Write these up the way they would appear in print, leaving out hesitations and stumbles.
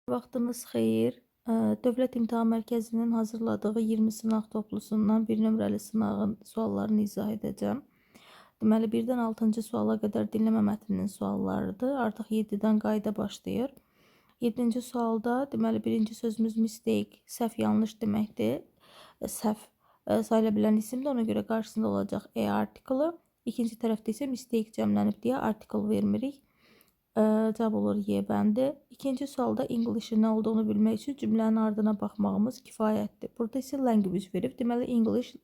Vaxtınız xeyir. Dövlət İmtahan Mərkəzinin hazırladığı 20 sınaq toplusundan 1 nömrəli sınağın suallarını izah edəcəm. Deməli, 1-dən 6-cı suala qədər dinləmə mətninin suallarıdır. Artıq 7-dən qayda başlayır. 7-ci sualda, deməli, birinci sözümüz mistake, səhv, yanlış deməkdir. Səhv sayıla bilən isimdir. Ona görə qarşısında olacaq a artiklı. İkinci tərəfdə isə mistake cəmlənib deyə article vermirik. Cavab olur Y bəndi. İkinci sualda English'in nə olduğunu bilmək üçün cümlənin ardına baxmağımız kifayətdir. Burada isə language verib. Deməli, English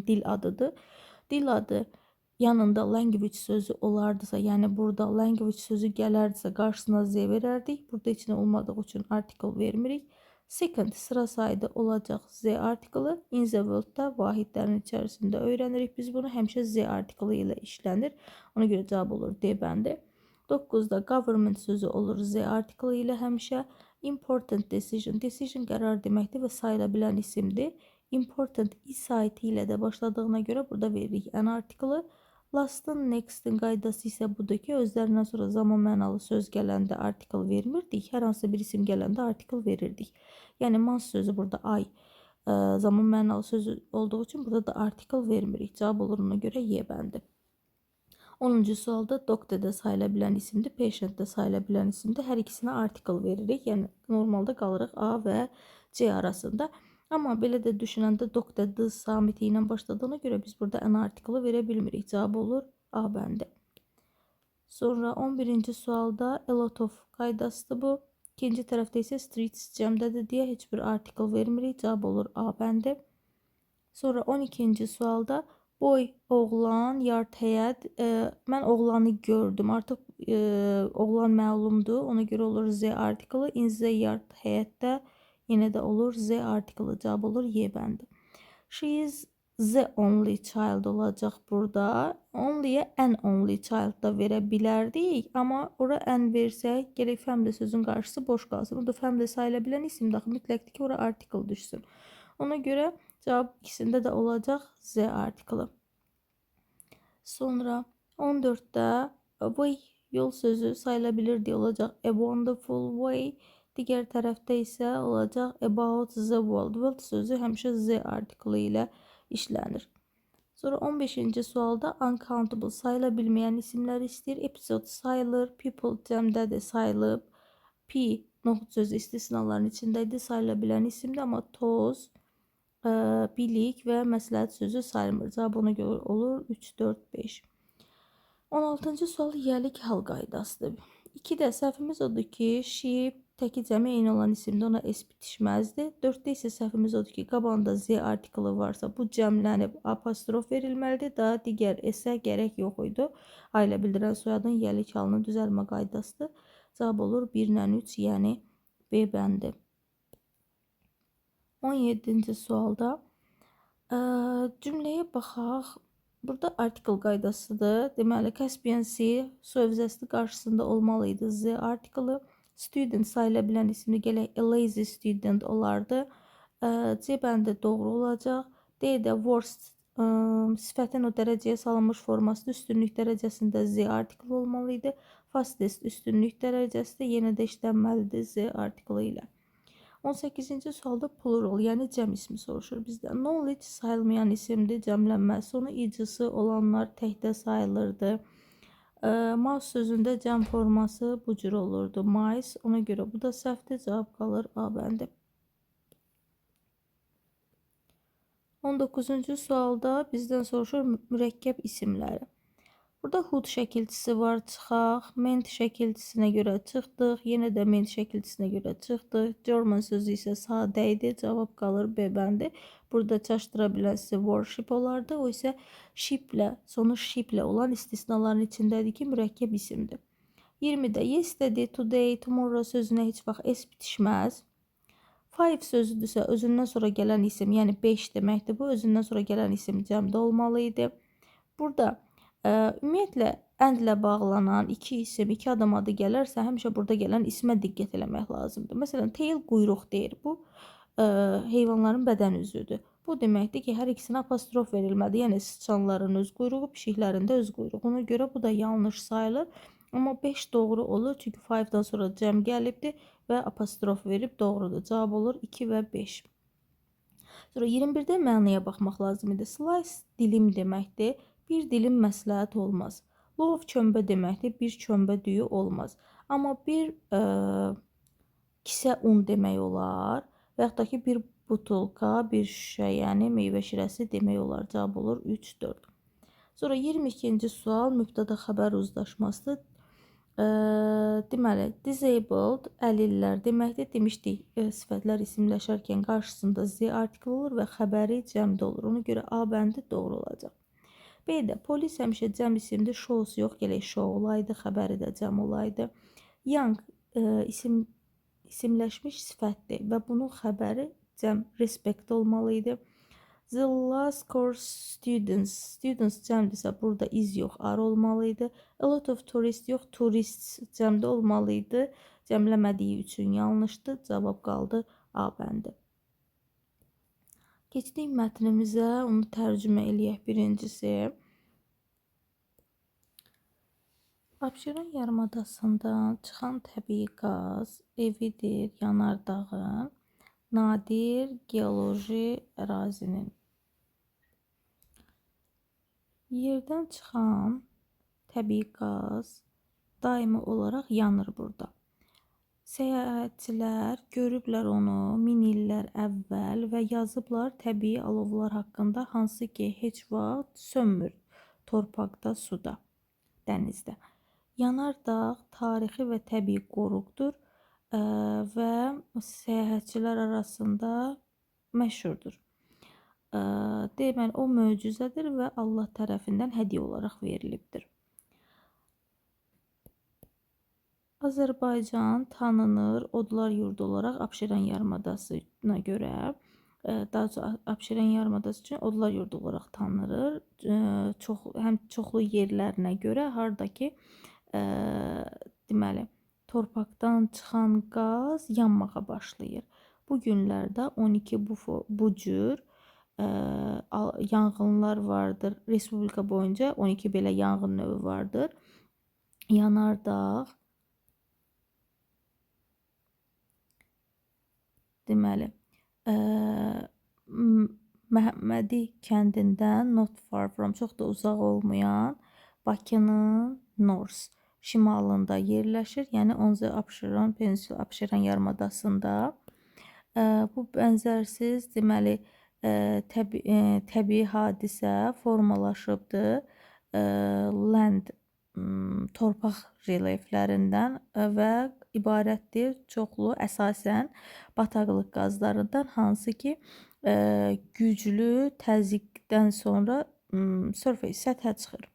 dil adıdır. Dil adı yanında language sözü olardısa, yəni burada language sözü gələrdisə, qarşısına Z verərdik. Burada heç nə olmadığı üçün article vermirik. Second sıra sayda olacaq Z artiklı. In the world-da vahidlərin içərisində öyrənirik. Biz bunu həmişə Z artiklı ilə işlənir. Ona görə cavab olur D bəndi. 9-da government sözü olur Z artiklı ilə həmişə. Important decision. Decision qərar deməkdir və sayıla bilən isimdir. Important i saiti ilə də başladığına görə burada veririk N artiklı. Last'ın, next'in qaydası isə budur ki, özlərindən sonra zaman mənalı söz gələndə article vermirdik. Hər hansı bir isim gələndə article verirdik. Yəni month sözü burada ay zaman mənalı sözü olduğu üçün burada da article vermirik. Cavab olur ona görə Y bəndi. 10-cu sualda doctor da sayıla bilən isimdir, patient də sayıla bilən isimdir. Hər ikisinə article veririk. Yəni normalda qalırıq A və C arasında. Amma belə də düşünəndə doctor D samiti ilə başladığına görə biz burada N artiklı verə bilmirik. Cavab olur A bəndi. Sonra 11-ci sualda a lot of qaydasıdır bu. İkinci tərəfdə isə streets cəmdədir deyə heç bir article vermirik. Cavab olur A bəndi. Sonra 12-ci sualda boy, oğlan, yard, həyət. Mən oğlanı gördüm. Artıq oğlan məlumdur. Ona görə olur Z artiklı. In the yard həyətdə yenə də olur Z artiklı. Cavab olur Y bəndi. She is the only child olacaq burada. Only-yə an only child da verə bilərdik. Amma ora an versək, gərək family sözün qarşısı boş qalsın. Burada family sayıla bilən isimdir. Axı mütləqdir ki, ora article düşsün. Ona görə cavab ikisində də olacaq Z artiklı. Sonra 14-də way yol sözü sayıla bilir deyə olacaq a wonderful way. Digər tərəfdə isə olacaq about the world. World sözü həmişə Z artiklı ilə işlənir. Sonra 15-ci sualda uncountable sayıla bilməyən isimlər istəyir. Episode sayılır, people cəmdədir, sayılıb. P noxud sözü istisnaların içindəydi, sayıla bilən isimdir, amma toz, bilik və məsləhət sözü sayılmır. Cavab ona görə olur 3, 4, 5. 16-cı sual yiyəlik hal qaydasıdır. 2-də səhvimiz odur ki, she təki cəmi eyni olan isimdə ona s bitişməzdi. 4-də isə səhvimiz odur ki, qabağında z artiklı varsa bu cəmlənib apostrof verilməlidir. Daha digər s-ə gərək yox idi. Ailə bildirən soyadın yiyəlik halının düzəlmə qaydasıdır. Cavab olur 1 ilə 3, yəni B bəndi. 17-ci sualda cümləyə baxaq. Burada article qaydasıdır. Deməli, Caspian Sea su hövzəsi qarşısında olmalı idi Z artiklı. Student sayıla bilən isimli gələk a lazy student olardı. C bəndi doğru olacaq. D-də worst sifətin o dərəcəyə salınmış forması üstünlük dərəcəsində Z artiklı olmalı idi. Fastest üstünlük dərəcəsi də yenə də işlənməlidir Z artiklı ilə. 18-ci sualda plural, yəni cəm ismi soruşur bizdən. Knowledge sayılmayan isimdir, cəmlənməz. Sonu icısı olanlar təkdə sayılırdı. Mouse sözündə cəm forması bu cür olurdu. Mice, ona görə bu da səhvdir. Cavab qalır A bəndi. 19-cu sualda bizdən soruşur mürəkkəb isimləri. Burada hood şəkilçisi var, çıxaq. Ment şəkilçisinə görə çıxdıq. Yenə də ment şəkilçisinə görə çıxdıq. German sözü isə sadə idi. Cavab qalır B bəndi. Burada çaşdıra bilən sizə worship olardı. O isə shiplə, sonu shiplə olan istisnaların içindədir ki, mürəkkəb isimdir. 20-də yesterday, today, tomorrow sözünə heç vaxt s bitişməz. Five sözüdürsə özündən sonra gələn isim, yəni 5 deməkdir. Bu özündən sonra gələn isim cəmdə olmalı idi. Burada ümumiyyətlə əndlə bağlanan iki isim, iki adam adı gələrsə, həmişə burada gələn ismə diqqət eləmək lazımdır. Məsələn, tail quyruq deyir. Bu heyvanların bədən üzvüdür. Bu deməkdir ki, hər ikisinə apostrof verilməlidir. Yəni sıçanların öz quyruğu, pişiklərin də öz quyruğu. Ona görə bu da yanlış sayılır. Amma 5 doğru olur, çünki 5-dan sonra cəm gəlibdir və apostrof verib doğrudur. Cavab olur 2 və 5. Sonra 21-də mənaya baxmaq lazım idi. Slice dilim deməkdir. Bir dilim məsləhət olmaz. Loaf çömbə deməkdir. Bir çömbə düyü olmaz. Amma bir kisə un demək olar və yaxud da ki, bir butulka, bir şüşə, yəni meyvə şirəsi demək olar. Cavab olur 3, 4. Sonra 22-ci sual mübtəda xəbər uzlaşmasıdır. Deməli, disabled əlillər deməkdir. Demişdik, sifətlər isimləşərkən qarşısında Z artikli olur və xəbəri cəmdə olur. Ona görə A bəndi doğru olacaq. B-də polis həmişə cəm isimdir. Shows yox, gələk show olaydı, xəbəri də cəm olaydı. Young isimləşmiş sifətdir və bunun xəbəri cəm respect olmalı idi. The last course students. Students cəmdirsə burada is yox, are olmalı idi. A lot of tourists yox, tourists cəmdə olmalı idi. Cəmləmədiyi üçün yanlışdır. Cavab qaldı A bəndi. Keçdik mətnimizə, onu tərcümə eləyək birincisi. Abşeron yarımadasından çıxan təbii qaz evidir yanardağın, nadir geoloji ərazinin. Yerdən çıxan təbii qaz daimi olaraq yanır burada. Səyahətçilər görüblər onu min illər əvvəl və yazıblar təbii alovlar haqqında, hansı ki heç vaxt sönmür torpaqda, suda, dənizdə. Yanardağ tarixi və təbii qoruqdur və səyahətçilər arasında məşhurdur. Deməli, o möcüzədir və Allah tərəfindən hədiyyə olaraq verilibdir. Azərbaycan tanınır odlar yurdu olaraq Abşeron yarımadasına görə, daha çox Abşeron yarımadası üçün odlar yurdu olaraq tanınır. Həm çoxlu yerlərinə görə, harda ki, deməli, torpaqdan çıxan qaz yanmağa başlayır. Bu günlərdə 12 bu cür yanğınlar vardır. Respublika boyunca 12 belə yanğın növü vardır. Yanardağ, deməli, Məhəmmədi kəndindən not far from, çox da uzaq olmayan Bakının North şimalında yerləşir. Yəni 10 Abşeron Peninsula, Abşeron yarımadasında. Bu bənzərsiz, deməli, təbii hadisə formalaşıbdır. Land torpaq relyeflərindən və ibarətdir çoxlu əsasən bataqlıq qazlarından, hansı ki, güclü təzyiqdən sonra surface, səthə çıxır.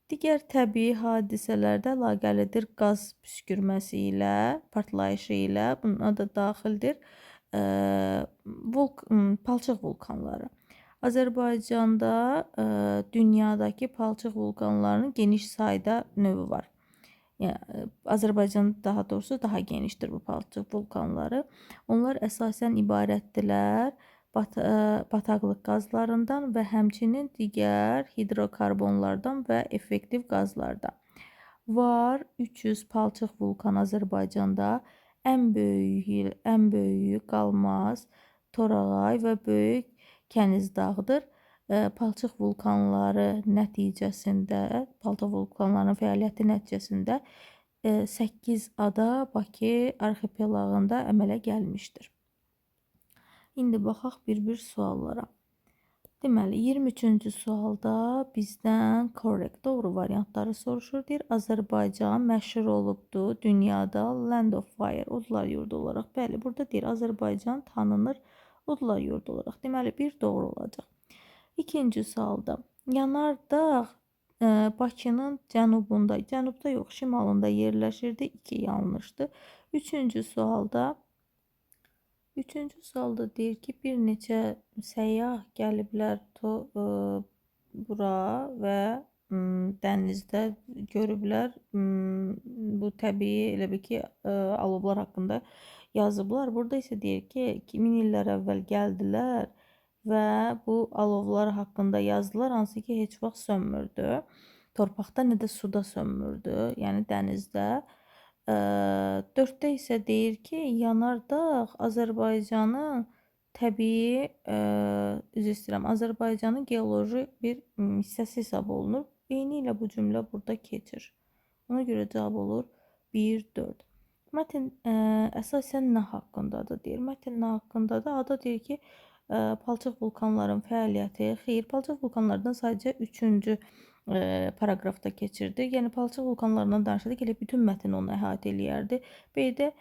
Digər təbii hadisələrdə əlaqəlidir qaz püskürməsi ilə, partlayışı ilə, buna da daxildir palçıq vulkanları. Azərbaycanda dünyadakı palçıq vulkanlarının geniş sayda növü var. Yəni, Azərbaycan daha doğrusu daha genişdir bu palçıq vulkanları. Onlar əsasən ibarətdirlər bataqlıq qazlarından və həmçinin digər hidrokarbonlardan və effektiv qazlardan. Var 300 palçıq vulkan Azərbaycanda. Ən böyüyü Qalmaz, Torağay və Böyük Kənizdağdır. Palçıq vulkanları nəticəsində, palçıq vulkanlarının fəaliyyəti nəticəsində 8 ada Bakı arxipelağında əmələ gəlmişdir. İndi baxaq bir-bir suallara. Deməli, 23-cü sualda bizdən correct, doğru variantları soruşur. Deyir, Azərbaycan məşhur olubdur dünyada Land of Fire, odlar yurdu olaraq. Bəli, burada deyir, Azərbaycan tanınır odlar yurdu olaraq. Deməli, bir doğru olacaq. İkinci sualda yanardağ Bakının cənubunda, cənubda yox, şimalında yerləşirdi. 2 yanlışdır. Üçüncü sualda deyir ki, bir neçə səyyah gəliblər bura və dənizdə görüblər bu təbii, elə bil ki, alovlar haqqında yazıblar. Burada isə deyir ki, min illər əvvəl gəldilər və bu alovlar haqqında yazdılar, hansı ki, heç vaxt sönmürdü. Torpaqda, nə də suda sönmürdü, yəni dənizdə. 4-də isə deyir ki, yanardağ Azərbaycanın təbii, üzr istəyirəm, Azərbaycanın geoloji bir hissəsi hesab olunur. Eyni ilə bu cümlə burada keçir. Ona görə cavab olur 1, 4. Mətn əsasən nə haqqındadır deyir. Mətn nə haqqındadır? A-da deyir ki, palçıq vulkanların fəaliyyəti. Xeyr, palçıq vulkanlardan sadəcə 3-cü paraqrafda keçirdi. Yəni palçıq vulkanlarından danışırdı ki, elə bütün mətn onu əhatə eləyərdi. B-də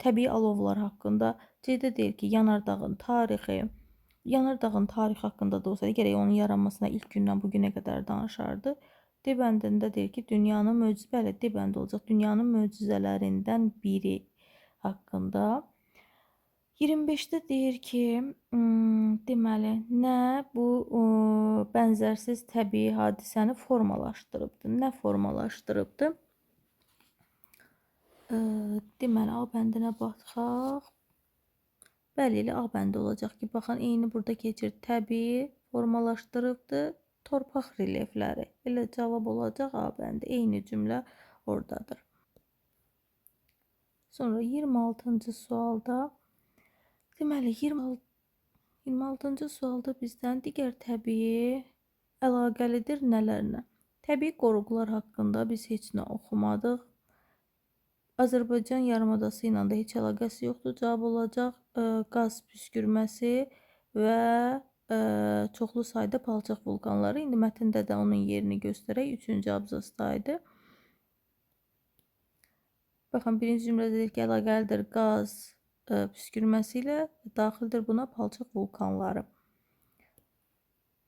təbii alovlar haqqında, C-də deyir ki, yanardağın tarixi. Yanardağın tarixi haqqında da olsaydı, gərək onun yaranmasına ilk gündən bu günə qədər danışardı. D bəndində deyir ki, dünyanın möcüzə, bəli, D bəndi olacaq. Dünyanın möcüzələrindən biri haqqında. 25-də deyir ki, deməli, nə bu bənzərsiz təbii hadisəni formalaşdırıbdı? Nə formalaşdırıbdı? Deməli, A bəndinə baxaq. Bəli, elə A bəndi olacaq ki, baxın, eyni burada keçir. Təbii formalaşdırıbdı torpaq relyefləri. Elə cavab olacaq A bəndi. Eyni cümlə oradadır. Sonra 26-cı sualda, deməli, 26-cı sualda bizdən digər təbii əlaqəlidir nələrlə? Təbii qoruqlar haqqında biz heç nə oxumadıq. Azərbaycan yarımadası ilə də heç əlaqəsi yoxdur. Cavab olacaq qaz püskürməsi və çoxlu sayda palçıq vulkanları. İndi mətndə də onun yerini göstərək. 3-cü abzasdaydı. Baxın, birinci cümlədə deyir ki, əlaqəlidir qaz püskürməsi ilə, daxildir buna palçıq vulkanları.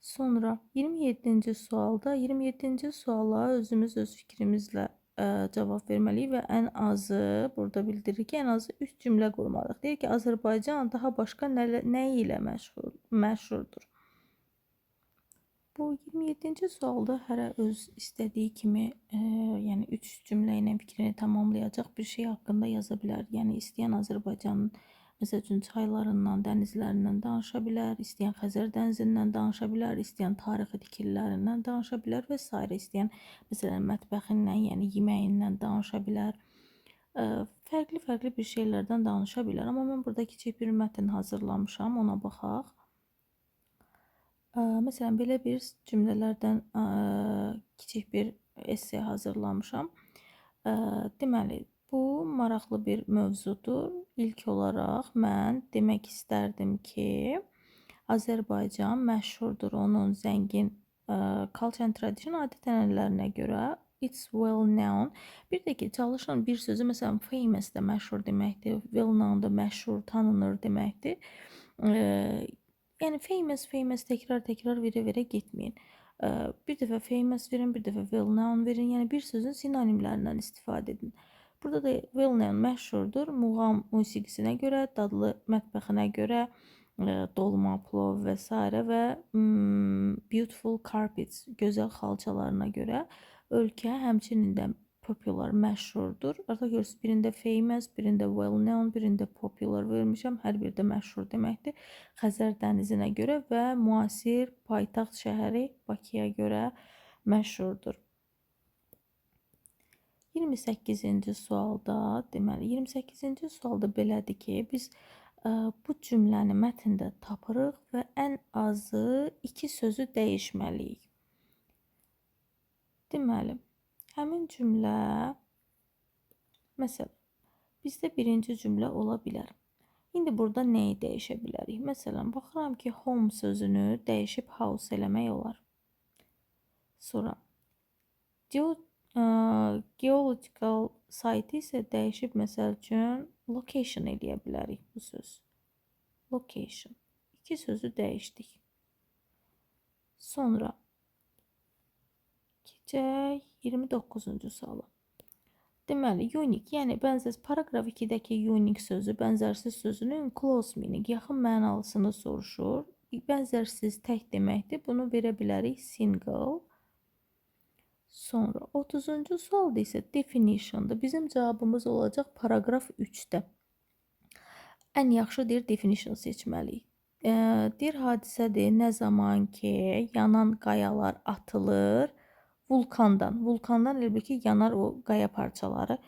Sonra 27-ci sualda, 27-ci suala özümüz öz fikrimizlə cavab verməliyik və ən azı burada bildirir ki, ən azı 3 cümlə qurmalıyıq. Deyir ki, Azərbaycan daha başqa nə ilə məşhurdur? Bu 27-ci sualda hərə öz istədiyi kimi, yəni 3 cümlə ilə fikrini tamamlayacaq bir şey haqqında yaza bilər. Yəni istəyən Azərbaycanın məsəl üçün çaylarından, dənizlərindən danışa bilər, istəyən Xəzər dənizindən danışa bilər, istəyən tarixi tikililərindən danışa bilər və s. İstəyən məsələn mətbəxindən, yəni yeməyindən danışa bilər. Fərqli-fərqli bir şeylərdən danışa bilər. Amma mən burada kiçik bir mətn hazırlamışam, ona baxaq. Məsələn, belə bir cümlələrdən kiçik bir esse hazırlamışam. Deməli, bu maraqlı bir mövzudur. İlk olaraq mən demək istərdim ki, Azərbaycan məşhurdur onun zəngin culture and tradition adət-ənənələrinə görə. It's well known. Bir də ki, çalışın bir sözü, məsələn, famous da məşhur deməkdir, well known da məşhur, tanınır deməkdir. Yəni famous, famous təkrar-təkrar verə-verə getməyin. Bir dəfə famous verin, bir dəfə well known verin. Yəni bir sözün sinonimlərindən istifadə edin. Burada da well known məşhurdur. Muğam musiqisinə görə, dadlı mətbəxinə görə, dolma, plov və s. və beautiful carpets, gözəl xalçalarına görə ölkə həmçinin də popular, məşhurdur. Artıq görürsünüz, birində famous, birində well known, birində popular vermişəm. Hər biri də məşhur deməkdir. Xəzər dənizinə görə və müasir paytaxt şəhəri Bakıya görə məşhurdur. 28-ci sualda, deməli, 28-ci sualda belədir ki, biz bu cümləni mətndə tapırıq və ən azı 2 sözü dəyişməliyik. Deməli, həmin cümlə, məsələn, bizdə birinci cümlə ola bilər. İndi burada nəyi dəyişə bilərik? Məsələn, baxıram ki, home sözünü dəyişib house eləmək olar. Sonra, geological site isə dəyişib, məsəl üçün, location eləyə bilərik bu söz. Location. 2 sözü dəyişdik. Sonra keçək 29-cu suala. Deməli, unique, yəni bənzərsiz paraqraf 2-dəki unique sözü, bənzərsiz sözünün close meaning, yaxın mənalısını soruşur. Bənzərsiz tək deməkdir. Bunu verə bilərik single. Sonra 30-cu sualda isə definition'dır. Bizim cavabımız olacaq paraqraf 3-də. Ən yaxşı deyir definition seçməliyik. Deyir hadisədir, nə zaman ki yanan qayalar atılır, Vulkandan. Vulkandan elə bil ki, yanar o qaya parçaları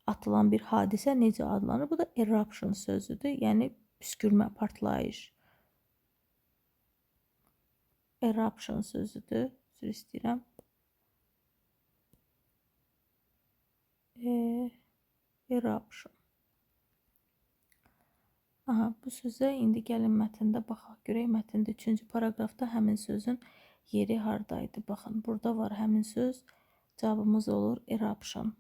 atılan bir hadisə necə adlanır? Bu da eruption sözüdür. Yəni püskürmə, partlayış. Eruption sözüdür. Üzr istəyirəm. Eruption. Aha, bu sözə indi gəlin mətndə baxaq. Görək mətndə 3-cü paraqrafda həmin sözün yeri hardaydı. Baxın, burada var həmin söz. Cavabımız olur eruption.